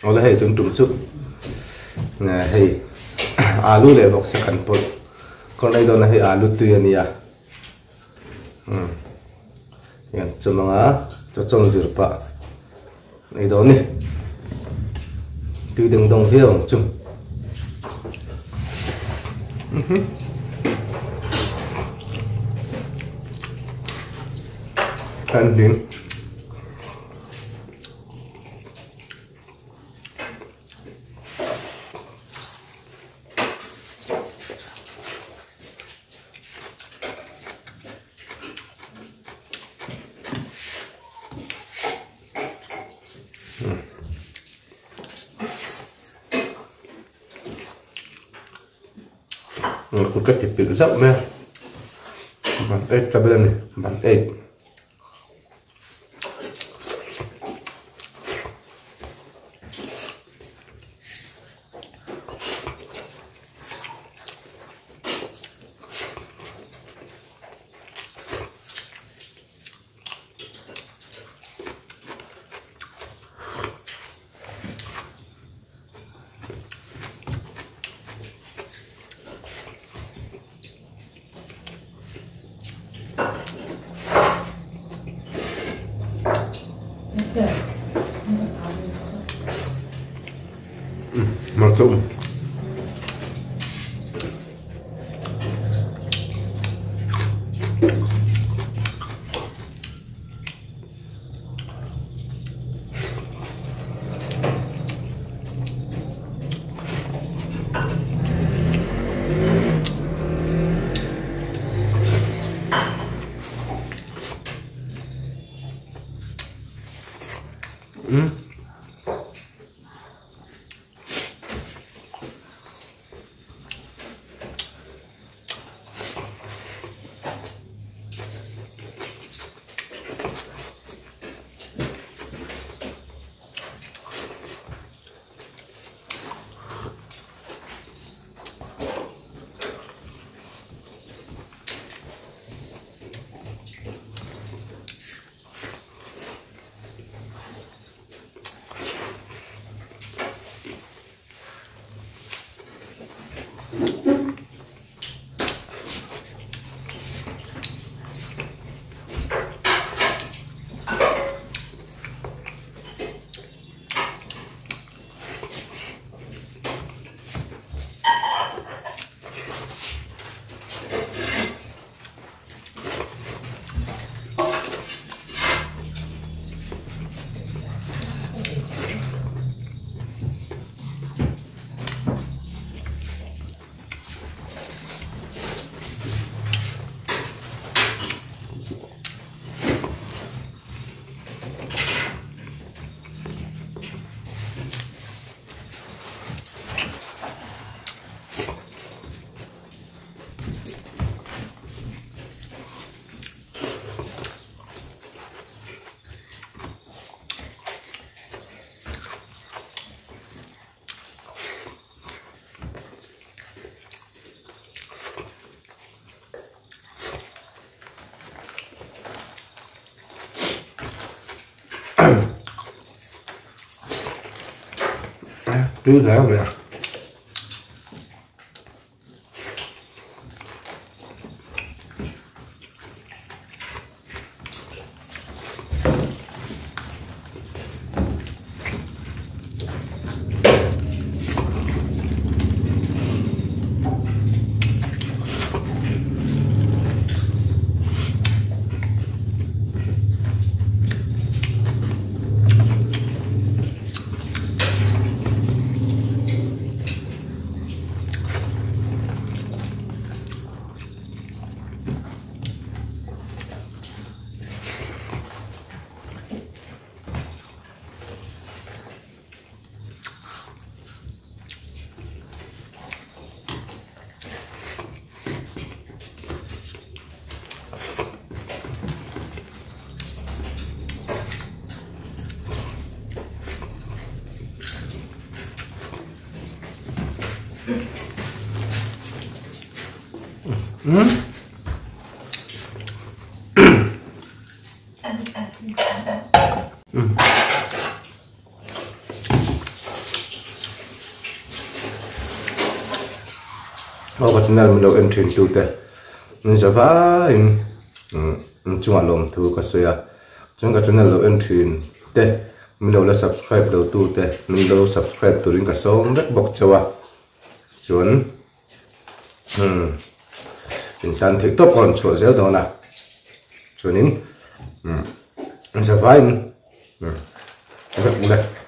Awle hei tun tum chu hei alu leh vawksa kan pawlh kawng ei dawn a hei alu tui a nia hian chawm anga chaw chawm zir pah ei dawn ni tui deng dawng viau ang chu. Kan hlim. Kut ka ti pilh zauh mai a ban eight ka bel a ni ban eight. Hmarcha um. Tui hle mai a. Aw ka channel min lo en thin tu te min za vaiin in chungah lawmthu ka sawi a chuan ka channel lo en thin te min lo la subscribe lo tu te min lo subscribe turin ka sawm vek bawk chauh a chuan umm in tan theih tawp a rawn chhuah zel dawn a chuanin umm za vaiin umm vek ule.